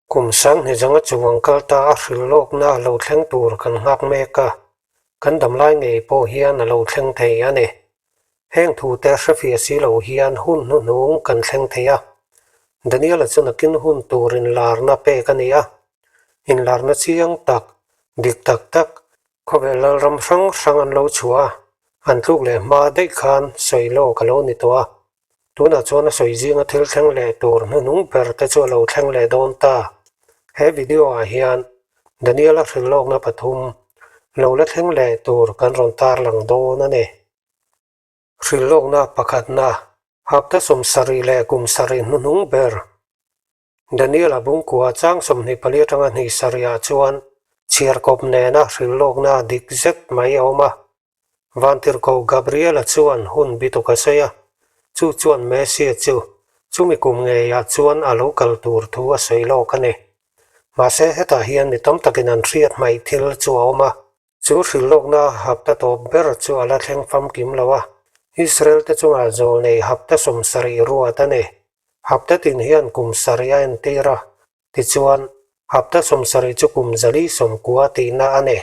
Kum sanghnih zanga chuang kal ta a hrilhlawkna lo thleng tur kan nghak mek a, kan damlai ngei pawh hian a lo thleng thei a ni. Heng thute hrefiah si lo hian hun hnuhnung kan thleng thei a. Daniel-a chu nakin hun tur inlarna pek a ni a. Inlarna chiang tak, dik tak tak, khawvel lalram hrang hrang an lo chhuah a, an tluk leh hma daih khan sawi lawk a lo ni tawh a. Tunah chuan a sawi zinga thil thleng leh tur hnuhnung ber te chu a lo thleng leh dawn ta. He video ah hian Daniel-a hrilhlawkna pathum lo la thleng leh tur kan rawn tarlang dawn a ni. Hrilhlawkna pakhatna, Hapta 70 leh kum sarih hnuhnung ber. Daniel-a bungkua chang 24 atanga hnih sarihah chuan chhiarkawp nena hrilhlawkna dik zet mai a awm a. Vantirhkoh Gabriel-a chuan hun bituk a sawi a, chu chuan Messia chu chumi kum ngeiah chuan a lo kal tur thu a sawi lawk a ni. Mahse hetah hian mi tam takin an hriat hmaih thil chu a awm a. Chu hrilhlawkna hapta tawp ber chu a la thleng famkim lo a, Israel-te chungah zawlnei hapta 70 ruat a ni. Hapta tin hian kum sarih a entir a, Tichuan, hapta 70 chu kum 490 tihna a ni.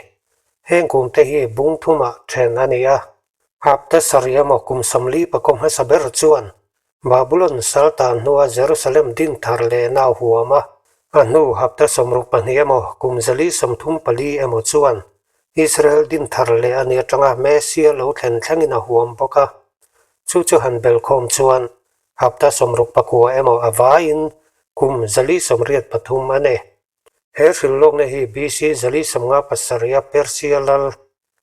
Heng kumte hi bung thumah then a ni a. Hapta sarih emaw kum 43 hmasa ber chuan Babulon saltan hnua Jerusalem din thar lehna a huam a. A hnu hapta 64 emaw kum 434 emaw chuan Israel din thar leh a ni atanga Messia lo thlen thlengin a huam bawk a. Chu chu han belkhawm chuan Hapta 69 emaw a vaiin kum 483 a ni. He hrilhlawkna hi BC 457 a Persia lal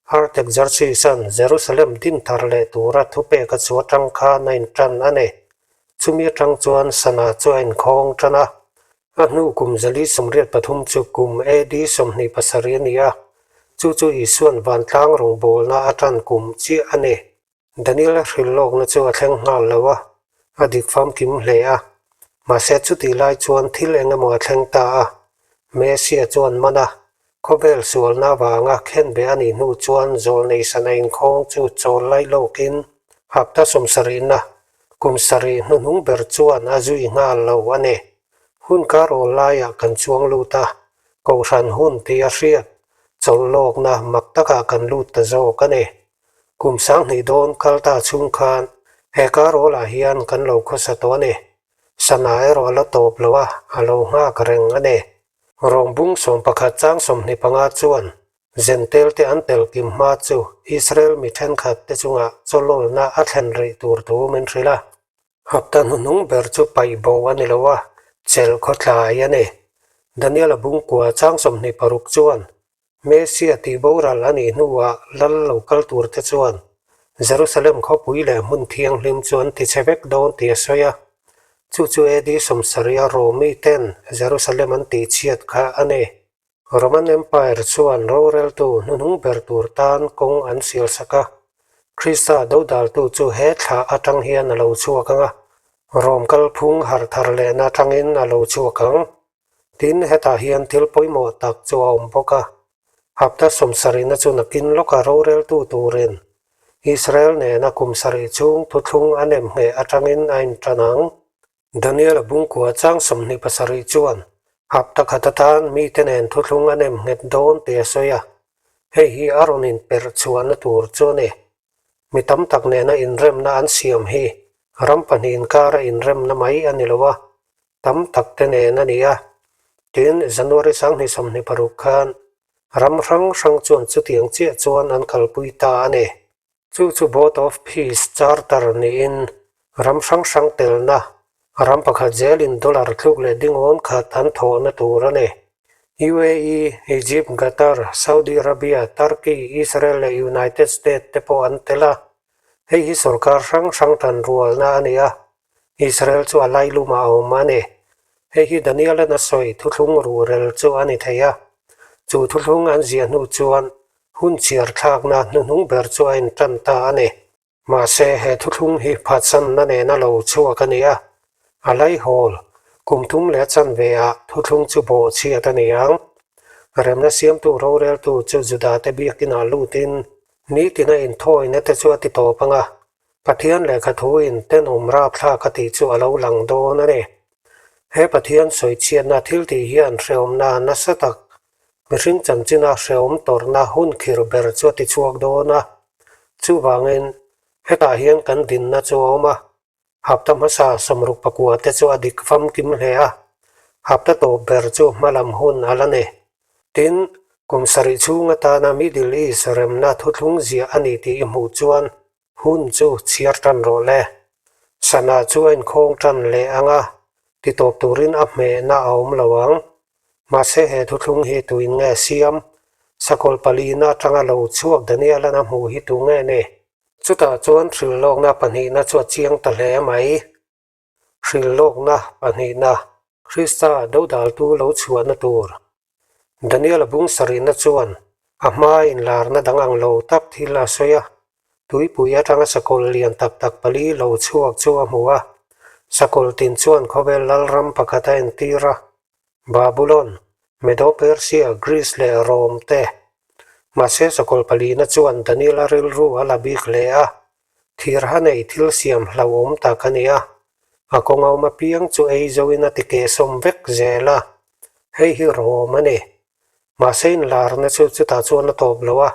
Artaxerxes-a'n Jerusalem din thar leh tura thupek a chu atang khan a intan a ni. Chumi atang chuan sana chu a inkhawng tan a. A hnu kum 483 chu kum AD 27 a ni a, chu chu Isua'n vantlang rawngbawlna a tan kum chiah a ni. Daniel-a hrilhlawkna chu a thleng nghal lo a, a dik famkim hle a. Mahse chutih lai chuan thil eng emaw a thleng ta a. Messia chuan man a, khawvel sualna avanga khenbeh a nih hnu chuan zawlnei sana inkhawng chu chawl lai lawkin hapta 70na kum sarih hnuhnung ber chuan a zui nghal lo a ni. Hun kar awl laiah kan chuang lut a, kohhran hun tih a hriat, chawlhlawkna mak takah kan lut ta zawk a ni. Kum 2000 dawn kal ta chhung khan he kar awlah hian kan lo khawsa tawh a ni. Sana erawh a la tawp lo a, a lo nghak reng a ni. Rawngbung 11 chang 25 chuan Zentel te an tel kim hma chu Israel mi thenkhat te chungah chawlawlna a thlen rih tur thu min hrilh a. Hapta hnuhnung ber chu paih bo a ni lo a, chelh khawtlai a ni. Daniel-a bungkua chang 26 chuan Messia tih boral a nih hnuah lal lo kal tur te chuan Jerusalem khawpui leh hmun thianghlim chu an tichhe vek dawn tih a sawi a. Chu chu AD 70 a Romi ten Jerusalem an tihchhiat kha a ni. Roman Empire chuan roreltu hnuhnung ber tur tan kawng an sialsak a. Krista dodaltu chu he thla atang hian a lo chhuak ang a, Rom kalphung harh thar lehna atangin a lo chhuak ang. Tin, hetah hian thil pawimawh tak chu a awm bawk a. Hapta 70na chu nakin lawka roreltu turin Israel nena kum sarih chhung thuthlung a nem ngheh atangin a intan ang. Daniel-a bungkua chang 27 chuan hapta khat atan mite nen thuthlung a nem nghet dawn tih a sawi a. Hei hi a rawn inperh chhuahna tur chu a ni. Mi tam tak nena inremna an siam hi ram pahnih inkara inremna mai a ni lo a, tam tak te nen a ni a. Tin, January 2026 khan ram hrang hrang chuan chutiang chiah chuan an kalpui ta a ni. Chu chu Board of Peace Charter niin ram hrang hrang telna ram pakhat zelin dollar tluk leh dingawn khat an thawhna tur a ni. UAE, Egypt, Qatar, Saudi Arabia, Turkey, Israel leh United States te pawh an tel a. Hei hi sorkar hrang hrang tan rualna a ni a, Israel chu a lailumah a awm a ni. Hei hi Daniel-a'n a sawi thuthlung ruhrel chu a ni thei a. Chu thuthlung an ziah hnu chuan hun chhiar thlakna hnuhnung ber chu a intan ta a ni. Mahse, he thuthlung hi phatsanna nena lo chhuak a ni a. A laihawl, kum thum leh chanve ah thuthlung chu bawhchhiat a ni ang. Remna siamtu roreltu chu Judate biakinah lutin nitina inthawina te chu a ti tawp ang a. Pathian lehkha thuin tenawm rapthlak a tih chu a lo lang dawn a ni. He Pathian sawichhiatna thiltih hian hrehawmna nasa tak, mihring chanchina hrehawm tawrhna hun khirh ber chu a tichhuak dawn a. Chuvangin, hetah hian kan dinna chu a awm a. Hapta hmasa 64 te chu a dik famkim hle a, hapta tawp ber chu hmalam hun a la ni. Tin, kum sarih chhung atana Middle East remna thuthlung ziah a ni tih i hmuh chuan hun chu chhiar tan rawh le. Sana chu a inkhawng tan leh ang a, titawp turin a hmehna a awm lo ang. Mahse he thuthlung hi tuin nge siam? Sakawlh palina atanga lo chhuak Daniel-an a hmuh hi tu nge ni? Chutah chuan hrilhlawkna pahnihna chu a chiang ta hle mai. Hrilhlawkna pahnihna, Krista dodaltu lo chhuahna tur. Daniel-a bung sarihna chuan a hmaa inlarna dang ang lo tak thil a sawi a. Tuipui atanga sakawlh lian tak tak pali lo chhuak chu a hmu a. Sakawlh tin chuan khawvel lalram pakhat a entir a. Babulon, Medo-Persia, Greece leh Rome te. Mahse sakawlh palina chuan Daniel-a rilru a la bik hle a. Thirha nei thil siam hlauhawm tak a ni a, a kawng awm apiang chu ei zoin a ti kehsawm vek zel a, hei hi rawm a ni. Mahse inlarna chu chutah chuan a tawp lo a,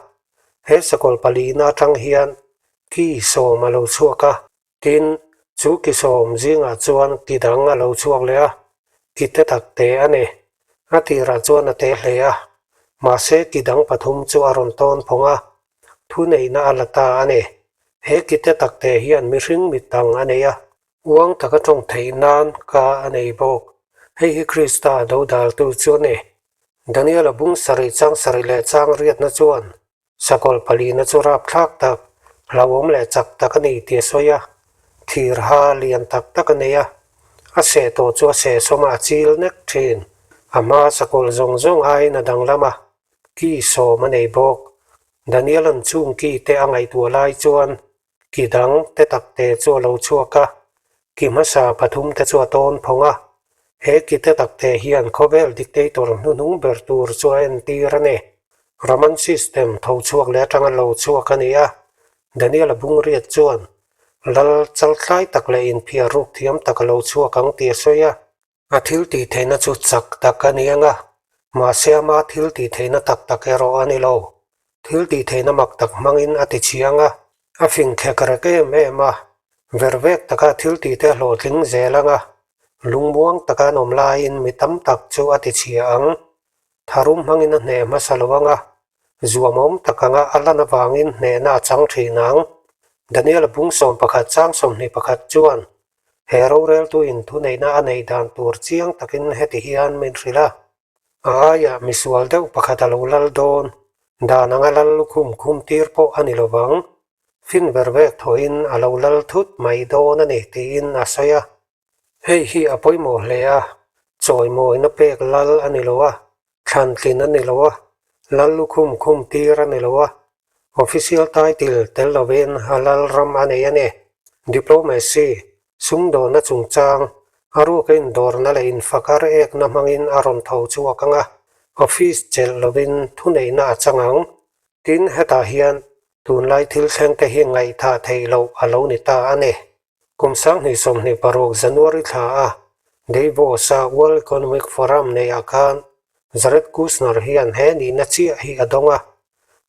he sakawlh palina atang hian ki sawm a lo chhuak a, tin, chu ki sawm zingah chuan ki dang a lo chhuak leh a, ki te tak te a ni. A tirah chuan a te hle a, mahse ki dang pathum chu a rawn tawn phawng a, Thuneihna a la ta a ni. He kite takte hian mihring mit dang a nei a, uang taka tawng theih nan ka a nei bawk. Hei hi Krista dodaltu chu a ni. Daniel-a bung sarih chang sarih leh chang riatna chuan sakawlh palina chu rapthlak tak, hlauhawm leh chak tak a ni tih a sawi a. Thir ha lian tak tak a nei a, a seh tawh chu a seh sawm a, a chil nek thin. A hmaa sakawlh zawng zawng aiin a danglam a, Ki sawm a nei bawk. Daniel-a'n chung ki te a ngaihtuah lai chuan ki dang te tak te chu a lo chhuak a, ki hmasa pathum te chu a tawn phawng a. He ki te tak te hian khawvel dictator hnuhnung ber tur chu a entir a ni. Roman system tho chhuak leh atanga lo chhuak a ni a, Daniel-a bungriat chuan lal chaltlai tak leh inphiar ruk thiam tak a lo chhuak ang tih a sawi a. A thil tih theihna chu chak tak a ni ang a, mahse ama thil tih theihna tak tak erawh a ni lo. Thil tih theihna mak tak hmangin a ti chhiang a, a fing khek rek em em a, vervek taka thil tih te a hlawhtling zel ang a, lungmuang taka an awm laiin mi tam tak chu a ti chhia ang. Tharum hmangin a hneh hmasa lo ang a, zuamawm tak anga a lan avangin hnehna a chang thin ang. Daniel-a bung 11 chang 21 chuan He roreltuin thuneihna a neih dan tur chiang takin heti hian min hrilh a, A aiah misual deuh pakhat a lo lal dawn, dan anga lal lukhum khum tir pawh a ni lovang, fin ber vek thawhin a lo lal thut mai dawn a ni tiin a sawi a. Hei hi a pawimawh hle a, chawimawina pek lal a ni lo a, Thlantlin a ni lo a, lal lukhum khum tir a ni lo a, official title tel lovin a lal ram a nei a ni. Diplomacy, sumdawnna chungchang, a ruka indawrna leh infak ar ekna hmangin a rawn tho chhuak ang a, office chelh lovin thuneihna a chang ang. Tin, hetah hian tunlai thil thlengte hi ngaihthah theih loh a lo ni ta a ni. Kum 2026 January thla a Davos-a World Economic Forum neihah khan Jared Kushner hian he nihna chiah hi a dawng a,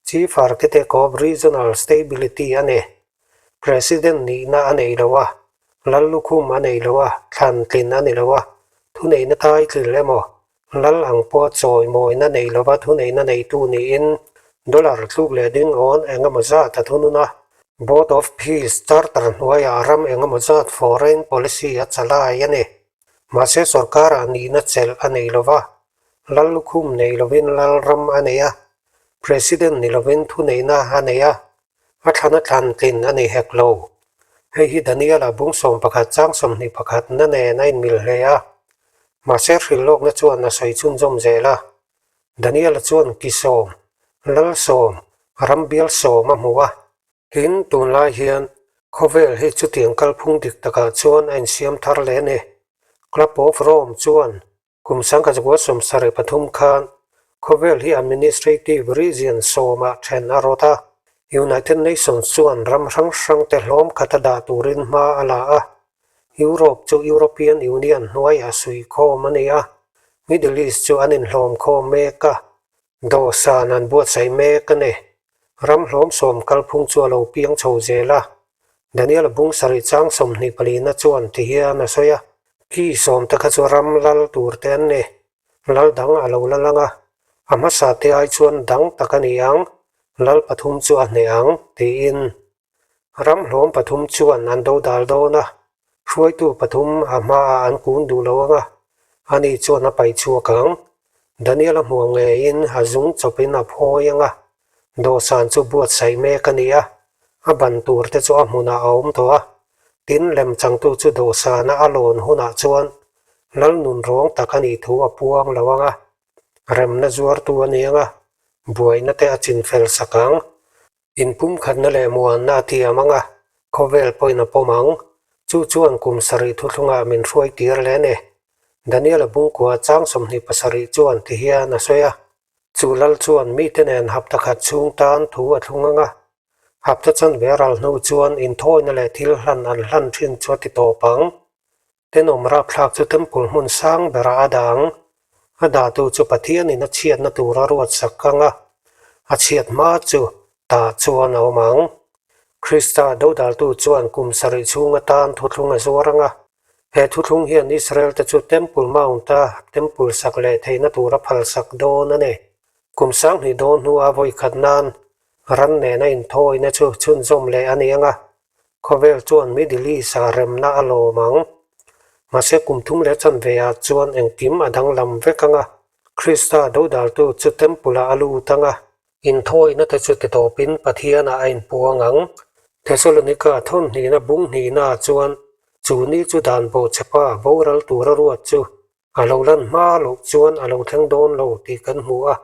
Chief Architect of Regional Stability a ni. President nihna a nei lo a, lal lukhum a nei lo a, thlan tlin a ni lo a, thuneihna title emaw lal ang pawha chawimawina nei lova thuneihna neitu niin dollar tluk leh ding awn engemaw zat a thunun a. Board of Peace Charter hnuaiah ram engemaw zat foreign policy a chalai a ni. Mahse sorkarah nihna chelh a nei lova, lal lukhum nei lovin lal ram a nei a, President ni lovin thuneihna a nei a, a thlana thlan tlin a ni hek lo. Hei hi Daniel-a bung 11 chang 21 na nen a inmil hle a. Mahse hrilhlawkna chuan a sawi chhunzawm zel a. Daniel-a chuan ki sawm, lal sawm, ram bial sawm a hmu a. Tin, tunlai hian khawvel hi chutiang kalphung dik takah chuan a insiam thar leh a ni. Club of Rome chuan Kum 1973 khan khawvel hi administrative region sawmah then a rawt a, United Nations chuan ram hrang hrangte hlawm khat a dah turin hma a la a. Europe chu European Union hnuaiah suihkhawm a ni a, Middle East chu an inhlawm khawm mek a, dawhsan an buatsaih mek a ni. Ram hlawmsawm kalphung chu a lo piang chho zel a, Daniel bung sarih chang 24na chuan ti hian a sawi a, Ki sawmte kha chu ram lal tur te an ni. Lal dang a lo la lang a, a hmasa te ai chuan dang tak a ni ang, lal pathum chu a hneh ang, tiin. Ram hlawm pathum chuan an do dal dawn a, hruaitu pathum a hmaah an kun duh lo ang a, ani chuan a paih chhuak ang. Daniel-a hmuh ngeiin a zung chawpin a phawi ang a, dawhsan chu buatsaih mek a ni a, a ban tur te chu a hmunah a awm tawh a. Tin, lemchangtu chu dawhsana a lawn hunah chuan lal nun rawng tak a nih thu a puang lo ang a, remna zuartu a ni ang a, buaina te a chinfel sak ang. Inpumkhatna leh muanna a tiam ang a, khawvel pawhin a pawm ang. Chu chuan kum sarih thuthlungah min hruai tir leh a ni. Daniel-a bungkua chang 27 chuan ti hian a sawi a, Chu lal chuan mite nen hapta khat chhung tan thu a thlung ang a, hapta chanve ral hnu chuan inthawina leh thil hlan an hlan thin chu a ti tawp ang. Tenawm rapthlak chu temple hmun sang berah a dah ang. A dahtu chu Pathianin a chhiatna tura ruat sak ang a, a chhiat hma chu tah chuan a awm ang. Krista dodaltu chuan kum sarih chhung atan thuthlung a zuar ang a, he thuthlung hian Israel-te chu Temple Mount-a temple sak leh theihna tura phalsak dawn a ni. Kum sanghnih dawn hnua vawikhat nan ran nena inthawina chu chhunzawm leh a ni ang a, Khawvel chuan Middle East-ah remna a lawm ang. Mahse kum thum leh chanve ah chuan engkim a danglam vek ang a, Krista dodaltu chu Temple-ah a lut ang a, inthawina te chu ti tawpin Pathianah a inpuang ang. Thesalonika thawn hnihna bung hnihna ah chuan chu ni chu dan bawhchhepa boral tura ruat chu A lo lan hma loh chuan a lo thleng dawn lo tih kan hmu a,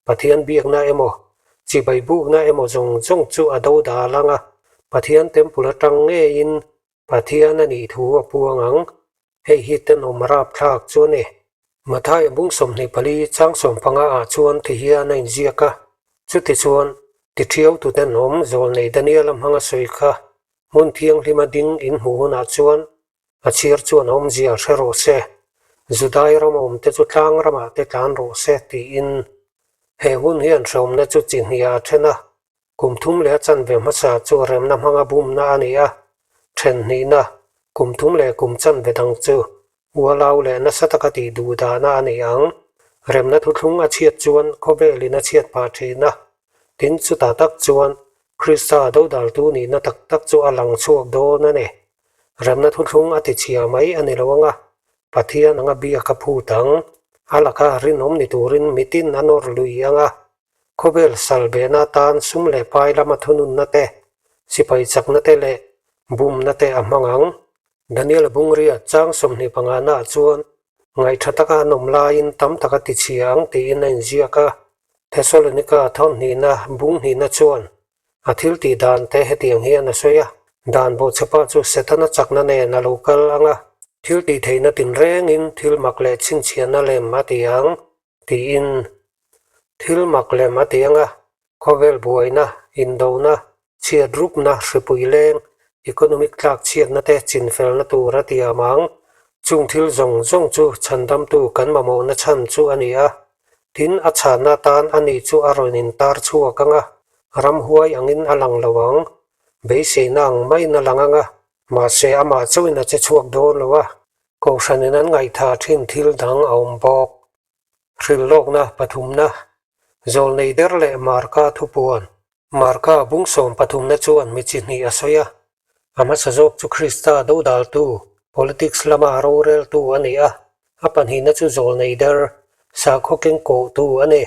Pathian biakna emaw, chibai bukna emaw zawng zawng chu a do dal ang a, Pathian temple atang ngeiin Pathian a nih thu a puang ang. Hei hi tenawm rapthlak chu a ni. Mathaia bung 24 chang 15 ah chuan ti hian a inziak a, chutichuan tithiautu tenawm zawlnei Daniela hmanga sawi kha hmun thianghlima ding inhmuh hunah chuan A chhir chuan awmzia hre rawh se, Judai ram awmte chu tlang ramah te tlan rawh se tiin. He hun hian hreawmna chu chi hniah a then a, kum thum leh a chanve hmasa chu remna hmanga bumna a ni a, then hnihna, kum thum leh kum chanve dang chu ualau leh nasa taka tih duh dahna a ni ang. Remna thuthlung a chhiat chuan khawvelin a chhiat phah thin a, tin chutah tak chuan Krista dodaltu nihna tak tak chu a lang chhuak dawn a ni. Remna thuthlung a ti chhia mai a ni lo ang a, Pathian anga biak a phut ang. A laka rinawm ni turin mitin a nawr lui ang a, khawvel sal behna atan sum leh pai lama thununna te, sipai chakna te leh bumna te a hmang ang. Daniel Bungria chang 25 naah chuan ngaihṭha taka an awm laiin tam tak a ti chhia ang tiin a inziak a. Thesalonika thawnhnihna bung hnihna chuan A thil tih dan te hetiang hian a sawi a, Dan bawhchhepa chu Setana chakna nen a lo kal ang a, thil tih theihna tinrengin thil mak leh chhinchhiahna lem a ti ang, tiin. Thil mak lem a ti ang a, khawvel buaina, indona, chhiat rupna, hripui leng, economic tlak chhiatna te chinfelna tur a ti am ang. Chung thil zawng zawng chu chhandamtu kan mamawhna chhan chu a ni a, Tin, a chhanna atan ani chu a rawn intar chhuak ang a, ramhuai angin a lang lo ang, beiseina ang maiin a lang ang a, mahse amah chauhin a che chhuak dawn lo a, kohhranin an ngaihthah thin thil dang a awm bawk. Hrilhlawkna pathumna, Zawlnei der leh Marka thupuan. Marka bung sawm pathumna chuan mi chi hnih a sawi a, a hmasa zawk chu Krista dodaltu, politics lama roreltu a ni a, a pahnihna chu zawlnei der, sakhaw kengkawhtu a ni.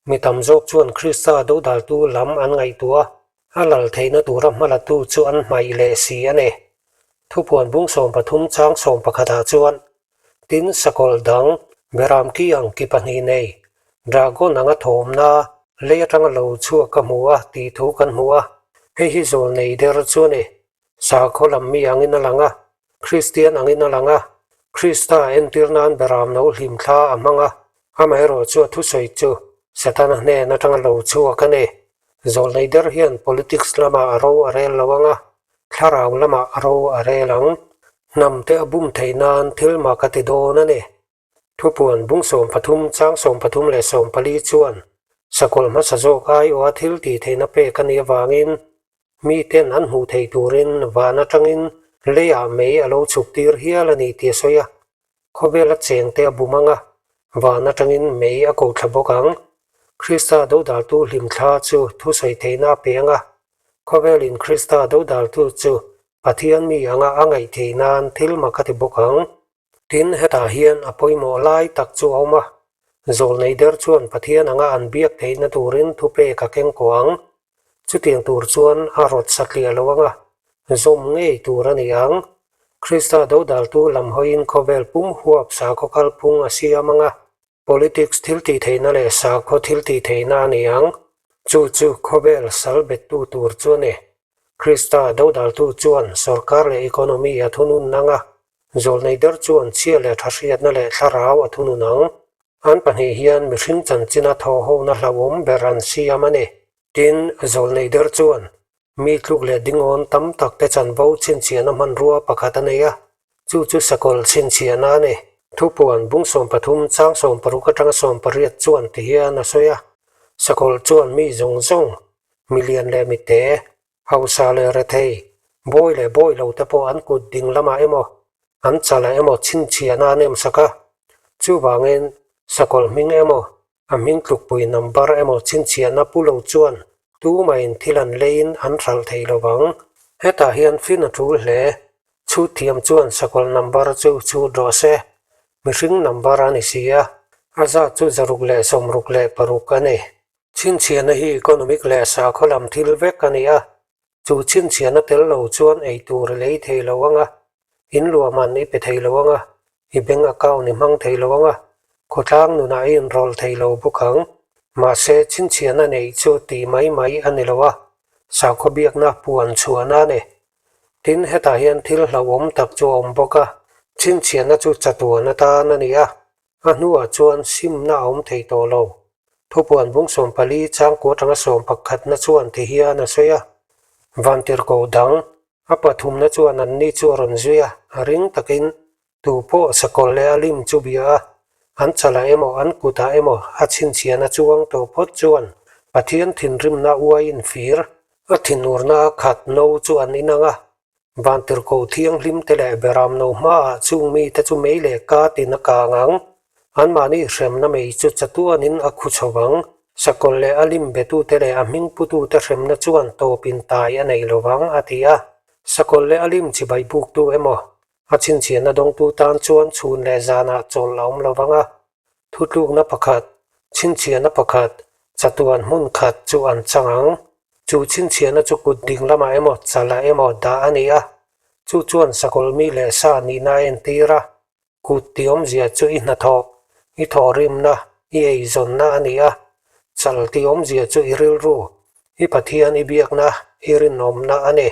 Mi tam zawk chuan Krista dodaltu lam an ngaihtuah a, a lal theihna tura hmalatu chu an hmaih leh si a ni. Thupuan bung 13 chang 11 ah chuan Tin, sakawlh dang, beram ki ang ki pahnih nei, dragon anga thawmna, lei atanga lo chhuak ka hmu a tih thu kan hmu a. Hei hi zawl nei der chu a ni. Sakhaw lam mi angin a lang a, Kristian angin a lang a, Krista entir nan beram no hlim thla a hmang a, amaherawh chu a thusawi chu Setana hnen atanga lo chhuak a ni. Zawl nei der hian politics lamah a ro a rel lo ang a, thlarau lamah a ro a rel ang. Hnamte a bum theih nan thil mak a ti dawn a ni. Thupuan bung 13 chang 13 leh 14 chuan sakawlh hmasa zawk aiawha thil tih theihna pek a nih avangin miten an hmuh theih turin van atangin leiah mei a lo chhuk tir hial a ni tih a sawi a. Khawvela chengte a bum ang a, van atangin mei a ko thla bawk ang. Krista dodaltu hlimthla chu thusawi theihna a pe ang a, khawvelin Krista dodaltu chu Pathian mi anga a ngaih theih nan thil mak a ti bawk ang. Tin, hetah hian a pawimawh lai tak chu a awm a, zawlnei der chuan Pathian anga an biak theihna turin thupek a keng kawh ang. Chutiang tur chuan a rawt satliah lo anga zawm ngei tur a ni ang. Krista dodaltu lam hawiin khawvel pum huap sakhaw kalphung a siam anga politics thil tih theihna leh sakhaw thil tih theihna a ni ang. Chu chu khawvel sal bettu tur chu a ni. Krista dodaltu chuan sorkar leh economy a thunun anga Zawlnei der chuan chhia leh tha hriatna leh thlarau a thunun ang. An pahnih hian mihring chanchina thawhhona hlauhawm ber an siam a ni. Tin, zawlnei der chuan mi tluk leh dingawn tam tak te chanvo chhinchhiahna hmanrua pakhat a nei a, chu chu sakawlh chhinchhiahna a ni. Thupuan bung 13 chang 16 atanga 18 chuan ti hian a sawi a, Sakawlh chuan mi zawng zawng, milian leh mite, Hausa leh rethei, bawi leh bawi lo te pawh an kut ding lamah emaw, an chalah emaw chhinchhiahna an emsak a. Chuvangin, sakawlh hming emaw, a hming tlukpui number emaw chhinchhiahna pu lo chuan tumahin thil an leiin an hralh thei lo vang. Hetah hian fin a tul hle. Chhut thiam chuan sakawlh number chu chhut rawh se. Mihring number a ni si a, a zat chu 666 a ni. Chhinchhiahna hi economic leh sakhaw lam thil vek a ni a, chu chhinchhiahna tel lo chuan ei tur i lei thei lo ang a, in luahman i pe thei lo ang a, i bank account i hmang thei lo ang a, khawtlang nunah i inrawlh thei lo bawk ang. Mahse, chhinchhiahna neih chu tih mai mai a ni lo a, sakhaw biakna puan chhuahna a ni. Tin, hetah hian thil hlauhawm tak chu a awm bawk a, chhinchhiahna chu chatuan atan a ni a, A hnuah chuan simna a awm thei tawh lo. Thupuan bung 14 changkua atanga sawmpakhatna chuan ti hian a sawi a, Vantirhkoh dang, a pathumna chuan anni chu a rawn zui a, a ring takin tu pawh sakawlh leh a lim chu bia a, an chalah emaw an kutah emaw a chhinchhiahna chuang tawh phawt chuan Pathian thinrimna uaiin fir a thinurna a khat no chu an inang a, Vantirhkoh thianghlim te leh beramno hmaah chung mite chu mei leh katin a kang ang. Anmahni hremna mei chu chatuanin a khu chho vang. Sakawlh leh a lim betute leh a hming putute hremna chuan tawpin tai a nei lo vang, a ti a. Sakawlh leh a lim chibai buktu emaw, a chhinchhiahna dawngtu tan chuan chhun leh zanah chawlh a awm lo vang a. Thutlukna pakhat, chhinchhiahna pakhat, chatuan hmun khat chu an chang ang. Chu chhinchhiahna chu kut ding lamah emaw chalah emaw dah a ni a, chu chuan sakawlh mi leh sa nihna a entir a. Kut tih awmzia chu i hnathawh, i thawhrimna, i eizawnna a ni a. Chal tih awmzia chu i rilru, i Pathian i biakna, i rinawmna a ni.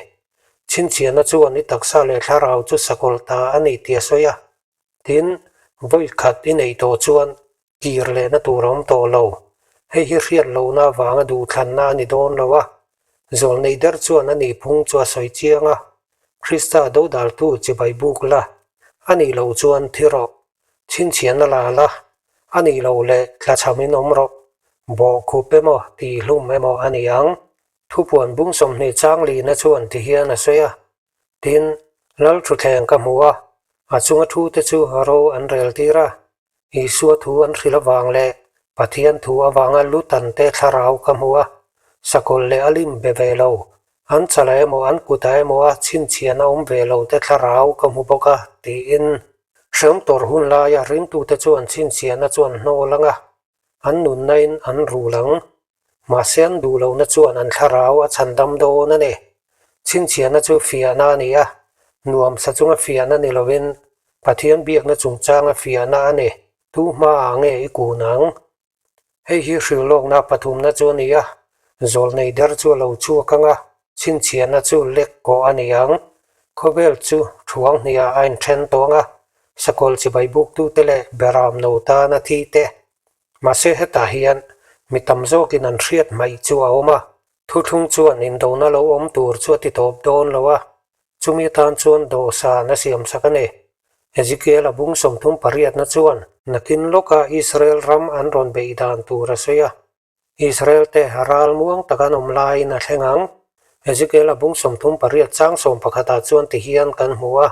Chhinchhiahna chuan i taksa leh thlarau chu sakawlh ta a ni tih a sawi a. Tin, vawi khat i neih tawh chuan kir lehna tur a awm tawh lo. Hei hi hriat lohna avanga duhthlanna a ni dawn lo a. Zawlnei der chuan a nih phung chu a sawi chiang a, Krista dodaltu chibai buk la, a nih loh chuan thi rawh, chhinchhiahna la la, a nih loh leh tlachhamin awm rawh, bawhkhup emaw tihhlum emaw a ni ang. Thupuan bung 20 chang lihna chuan ti hian a sawi a, Tin, Lal thutthleng ka hmu a, a chunga thute chu ro an rel tir a, Isua thu an hrilh avang leh Pathian thu avanga lutante thlarau ka hmu a, sakawlh leh a lim be ve lo, an chalah emaw an kutah emaw a chhinchhiahna awm ve lo te thlarau ka hmu bawk a, tiin. Hrehawm tawrh hun laia ringtute chuan chhinchhiahna chu an hnawl ang a, an nunnain an rul ang. Mahse an duh lohna chuan an thlarau a chhandam dawn a ni. Chhinchhiahna chu fiahna a ni a, nuamsa chunga fiahna ni lovin Pathian biakna chungchanga fiahna a ni. Tu hmaah nge i kun ang? Hei hi hrilhlawkna pathumna chu a ni a, zawlnei der chu a lo chhuak ang a, chhinchhiahna chu lek kawh a ni ang. Khawvel chu thuang hniah a inthen tawh ang a, sakawlh chibai buktute leh beram no tana thi te Mahse hetah hian mi tam zawkin an hriat hmaih chu a awm a, thuthlung chuan indona lo awm tur chu a ti tawp dawn lo a. Chumi atan chuan dawhsan a siamsak a ni. Ezekiel-a bung 30 pariatna chuan nakin lawka Israel ram an rawn beih dan tur a sawi a. Israel-te ral muang tak an awm laiin a thleng ang. Ezekiel-a bung 38 chang sawm pakhatah chuan tihian kan hmu a,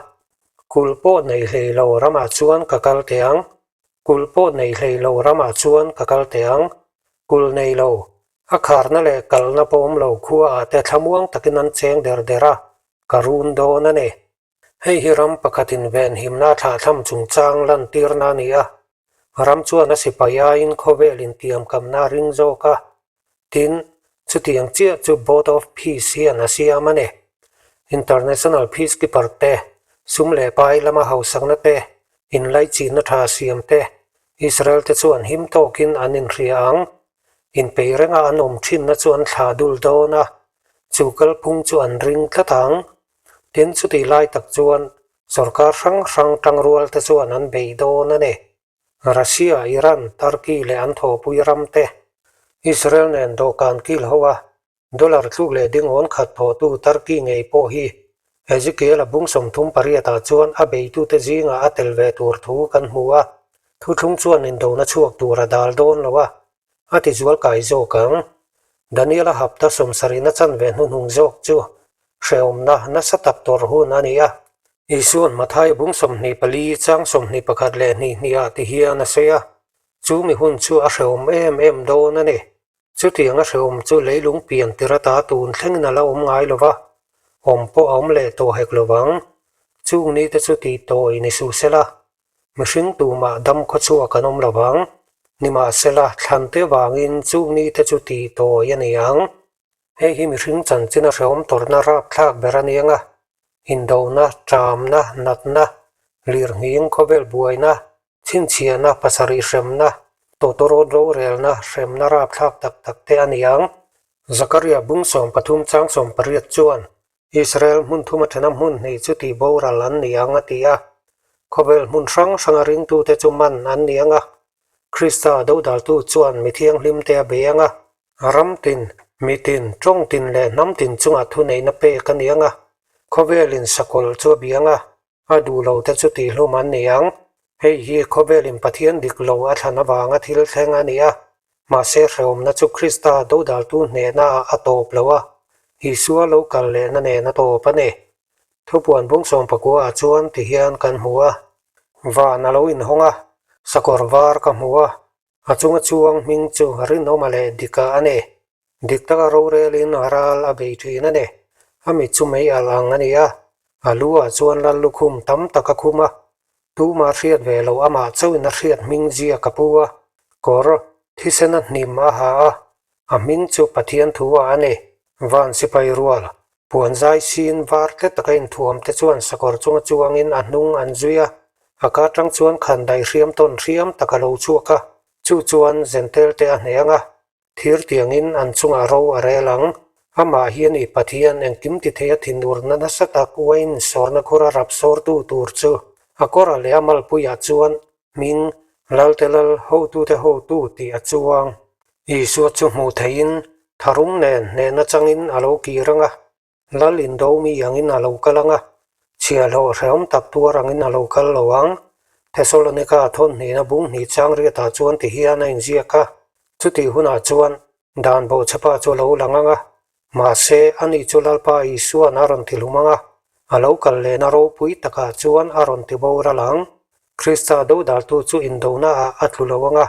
Kulh pawh nei hlei lo ramah chuan ka kal teh ang. Kulh pawh nei hlei lo ramah chuan ka kal teh ang. Kulh nei lo, a kharna leh kalna pawh awm lo khuaah te thlamuang takin an cheng der der a, ka run dawn a ni. Hei hi ram pakhatin venhimna thlahthlam chungchang lantirna a ni a, ram chuan a sipai aiin khawvel intiamkamna a ring zawk a, tin, chutiang chiah chu Board of Peace hian a siam a ni. International Peacekeeper te, sum leh pai lama hausakna te, inlaichinna tha siam te, Israel te chuan him tawkin an inhria ang. Inpeih renga an awm thinna chu an thlah dul dawn a, chu kalphung chu an ring tlat ang. Tin, chutih lai tak chuan sorkar hrang hrang tangrual te chuan an bei dawn a ni. Russia, Iran, Turkey leh an thawhpui ram te Israel nen dawhkan kil ho a, dollar tluk leh dingawn khat thawhtu Turkey ngei pawh hi Ezekiel a bung 38 ah chuan a beitute zingah a tel ve tur thu kan hmu a, thuthlung chuan indona chhuak tur a dal dawn lo a, a tizual kai zawk ang. Daniel-a hapta 70 a chanve hnuhnung zawk chu hrehawmna nasa tak tawrh hun a ni a. Isua'n Matthai bung 24 chang 21 leh hnih hnihah ti hian a sawi a, Chu mi hun chu a hrehawm em em dawn a ni. Chutiang a hrehawm chu leilung pian tir ata tun thlengin a la awm ngai lo va, awm pawh a awm leh tawh hek lo vang. Chung nite chu tih tawi ni suh sela, Mihring tumah dam khawchhuak an awm lo vang. Nimahsela, thlante vangin chung nite chu tih tawi a ni ang. Hei hi mihring chanchin a hrehawm tawrhna rapthlak ber a ni ang a, indona, ṭamna, natna, lirnghing, khawvel buaina, chhinchhiahna, pasarih hremna, tawtawrawt rorelna, hremna rapthlak tak tak te a ni ang. Zakaria bung 13 chang 18 chuan Israel hmun thum a ṭhena hmun hnih chu tih boral an ni ang a ti a. Khawvel hmun hrang hranga ringtute chu man an ni ang a. Krista dodaltu chuan mi thianghlimte a bei ang a. Ram tin, mi tin, ṭawng tin leh hnam tin chungah thuneihna pek a ni ang a. Khawvelin sakawlh chu a bi ang a. A duh lo te chu tihhlum an ni ang. Hei hi khawvelin Pathian dik lo a thlan avanga thil thleng a ni a. Mahse hrehawmna chu Krista dodaltu hnehnaah a tawp lo a, Isua lo kal lehna nen a tawp a ni. Thupuan bung 19 ah chuan ti hian kan hmu a. Van a lo inhawng a, sakawr var ka hmu a, a chunga chuang hming chu rinawma leh dika a ni. Dik taka rorelin ral a bei thin a ni. A mit chu mei alh ang a ni a, a lu ah chuan lal lukhum tam tak a khum a. Tumah hriat ve loh amah chauhin a hriat hming ziak a pu a, kawr thisen a hnim a ha a, a hming chu Pathian thu ah a ni. Van sipai rual, puan zai sin var tle taka inthuam te chuan sakawr chunga chuangin a hnung an zui a, a ka tang chuan khandaih hriam tawn hriam tak a lo chhuak a, chu chuan zentel te a hneh ang a, Thir tiangin an chungah ro a rel ang. Amah hi a ni Pathian engkim ti thei a thinurna nasa tak uain sawrna khura rap sawrtu tur chu a kawra leh a malpuiah chuan hming Lalte Lal hotute hotu tih a chuang. Isua chu hmuh theihin tharum nen hnehna changin a lo kir ang a. Lal indo mi angin a lo kal ang a, chhiahhlawh hrehawm tak tuar angin a lo kal lo ang. Thesalonika thawn hnihna bung hnih chang riatah chuan ti hian a inziak a, chutih hunah chuan dan bawhchhepa chu a lo lang ang a, mahse ani chu Lalpa Isua'n a rawn ti hlum ang a, a lo kal lehna ropui takah chuan a rawn ti boral ang. Krista dodaltu chu indonaah a tlu lo ang a,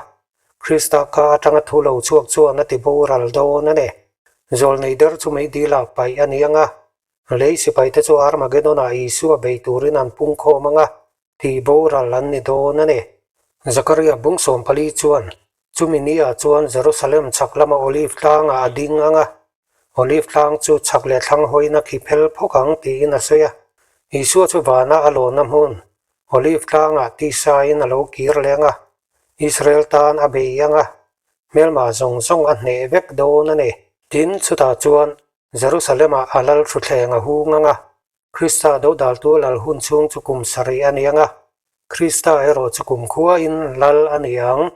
Krista ka atanga thu lo chhuak chuan a ti boral dawn a ni. Zawlnei der chu meidil ah paih a ni ang a, lei sipaite chu Armageddon-ah Isua bei turin an pungkhawm ang a, tih boral an ni dawn a ni. Zakaria bung 14 chuan chumi ni ah chuan Jerusalem chhak lama Olive tlangah a ding ang a, Olive tlang chu chhak leh thlang hawina khi phel phawk ang tiin a sawi a. Isua chu vana a lawna hmun Olive tlangah tisain a lo kir leng a, Israel tan a bei ang a, hmelma zawng zawng a hneh vek dawn a ni. Tin, chutah chuan Jerusalem-ah a lal thuthleng a hung ang a, Krista dodaltu lal hun chhung chu kum sarih a ni ang a, Krista erawh chu kum khuain lal a ni ang.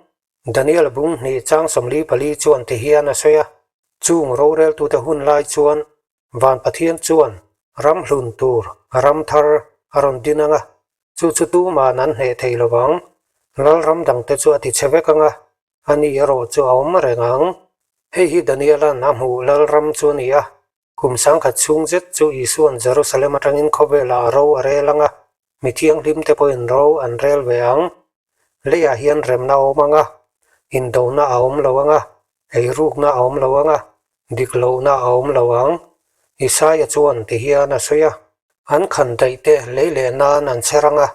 Daniel bung hnih chang 44 chuan ti hian a sawi a, Chung roreltute hun lai chuan Van Pathian chuan. Ram hlun tur, ram thar a rawn din ang a, chu chu tuma'n an hneh thei lo vang. Lal ram dangte chu a ti chhe vek ang a, a ni erawh chu a awm reng ang. Hei hi Daniela'n a hmuh lal ram chu a ni a, kum sangkhat chhung zet chu Isua'n Jerusalem atangin khawvelah ro a rel ang a, mi thianghlimte pawhin ro an rel ve ang. Leiah hian remna a awm ang a, indona a awm lo ang a, eirukna a awm lo ang a, dik lohna a awm lo ang. Isaia chuan ti hian a sawi a, An khan daih te lei leh nan an chher ang a,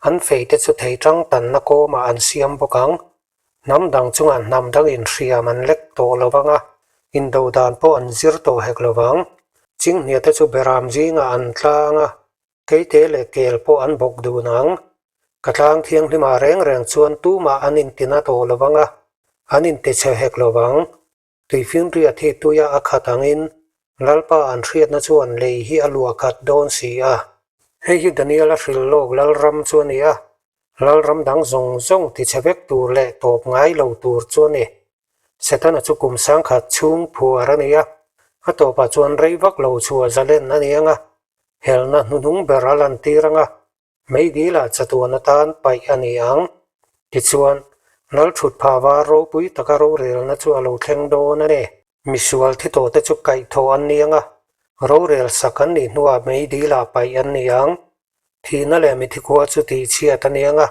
an fei te chu thei tang tanna kawmah an siam bawk ang. Hnam dang chungah hnam dang inhriam an lek tawh lo vang a, indo dan pawh an zir tawh hek lo vang. Chinghnia te chu beram zingah an tlang a, Keite leh kel pawh an bawk dun ang. Ka tlang thianghlimah reng reng chuan tumah an intina tawh lo vang a, an intichhe hek lo vang. Tuifinriat hi tuia a khat angin Lalpa an hriatna chuan lei hi a luah khat dawn si a. Hei hi Daniel-a hrilh lawk Lalram chu a ni a, Lalram dang zawng zawng tichhe vek tur leh tawp ngai lo tur chu a ni. Setana chu kum sangkhat chhung phuar a ni a, a tawpah chuan rei vak lo chhuah zalen a ni ang a, helna hnuhnung ber a lantir ang a, meidil ah chatuan atan paih a ni ang. Tichuan, Lal thutphah var ropui taka rorelna chu a lo thleng dawn a ni. Misual thi tawhte chu kaihthawh an ni ang a, rorel sak an nih hnuah meidil ah paih an ni ang. Thihna leh mithi khua chu tihchhiat a ni ang a,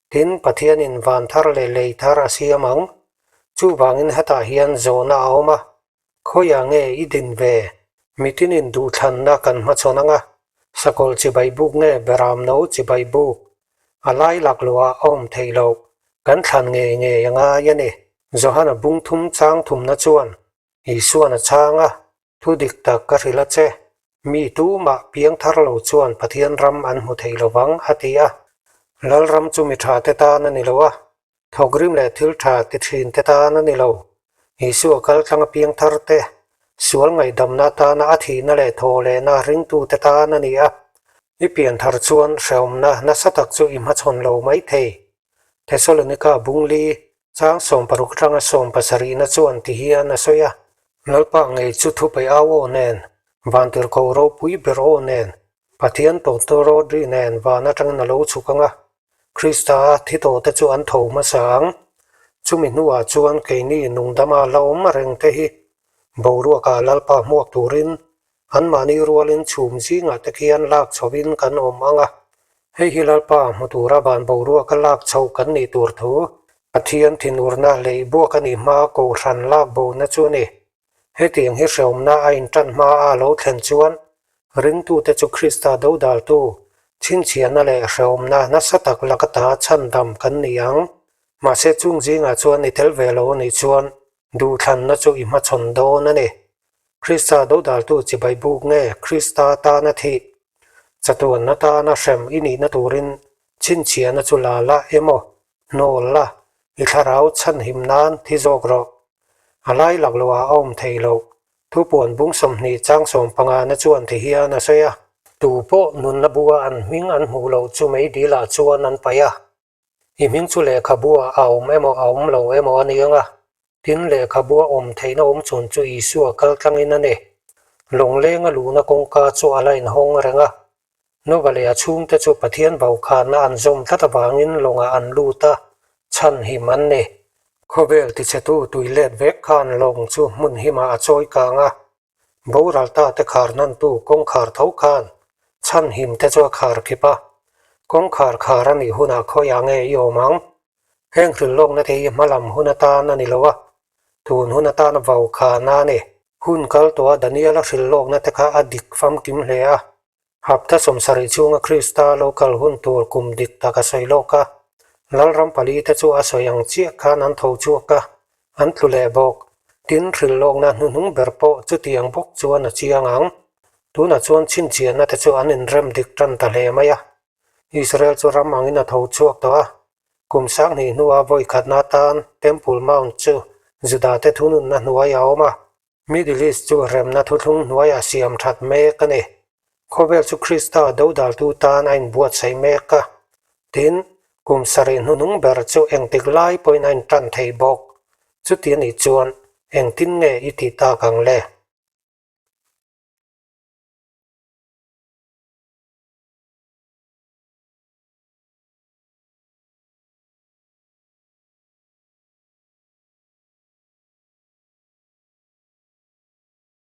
tin, Pathianin van thar leh lei thar a siam ang. Chuvangin hetah hian zawhna a awm a, Khawiah nge i din ve? Mitinin duhthlanna kan hmachhawn ang a, sakawlh chibai buk nge beram no chibai buk? A lai lakluah a awm theih loh, kan thlan ngei ngei a ngai a ni. Johana bung thum chang thumna chuan Isuan a chhang a, Thu dik tak ka hrilh a che, mi tumah piang thar lo chuan Pathian ram an hmu thei lo vang, a ti a. Lalram chu mi tha te tan a ni lo a, thawkrim leh thil tha ti thin te tan a ni lo. Isua kal tlang a piang thar te, sual ngaihdamna atana a thihna leh thawhlehna ringtute tan a ni a. I pian thar chuan hrehawmna nasa tak chu i hmachhawn lo mai thei. Thesalonika bungli Chang 60 atanga 70 na chuan ti hian a sawi a, Lalpa ngei chu thupe au aw nen, vantirhko ropui ber aw nen, Pathian tawtawrawt ri nen van atangin a lo chhuk ang a, Krista a thi tawhte chu an tho hmasa ang. Chumi hnuah chuan keini nungdama la awm reng te hi boruakah Lalpa hmuak turin Anmahni rualin chhum zingah te khian lak chhovin kan awm ang a, hei hi Lalpa hmu tura van boruaka lak chho kan nih tur thu Pathian thinurna lei buak a nih hma kohhran lak bona chu a ni. Hetiang hi hreawmna a intan hma a lo thlen chuan ringtute chu Krista dodaltu chhinchhiahna leh hreawmna nasa tak laka ta chhandam kan ni ang. Mahse chung zingah chuan i tel ve lo a nih chuan duhthlanna chu i hmachhawn dawn a ni. Krista dodaltu chibai buk nge Krista tana thih? Chatuanna tana hrem i nihna turin chhinchhiahna chu la la emaw, hnawl la, i thlarau chhanhim nan thi zawk rawh. A lai lakloh ah a awm thei lo. Thupuan bung 20 chang 15 na chuan ti hian a sawi a. Tu pawh nunna bua an hming an hmuh loh chu meidil ah chuan an paih a. I hming chu lehkhabua a awm emaw a awm lo emaw a ni ang a, tin lehkhabua awm theihna awm chhun chu Isua kal tlangin a ni. Lawnglenga luhna kawngka chu a la inhawng reng a. Nova leh a chhungte chu Pathian vaukhana an zawm tlat avangin lawngah an lut a, chhan him an ni. Khawvel tichhetu tui let vek khan lawng chu hmun himah a chawi kang a, Boral ta te khar nantu kawngkhar tho khan chhan him te chu a khar khip a, kawngkhar khar a nih hunah khawiah nge i awm ang? Heng hrilhlawkna te hi hmalam hun atan a ni lo a, tun hun atan a vau khan a ni. Hun kal tawha Daniel-a hrilhlawkna te kha a dik famkim hle a, Hapta 70 chhunga Krista lo kal hun tur kum dik tak a sawi lawk a, Lalram pali te chu a sawi ang chiah khan an tho chhuak a, an tlu leh bawk. Tin, hrilhlawkna hnuhnung ber pawh chutiang bawk chuan a chiang ang. Tunah chuan chhinchhiahna te chu an inrem dik tan ta hle mai a. Israel chu ram angin a tho chhuak tawh a, kum 2000 hnua vawi khatna atan Temple Mount chu Judate thununna hnuaiah a awm a, Middle East chu remna thuthlung hnuaiah siam that mek a ni. Khawvel chu Krista dodaltu tan a inbuatsaih mek a. Tin, kum 70 hnuhnung ber chu engtik lai pawhin a intan thei bawk. Chuti a nih chuan engtin nge i tih tak ang le?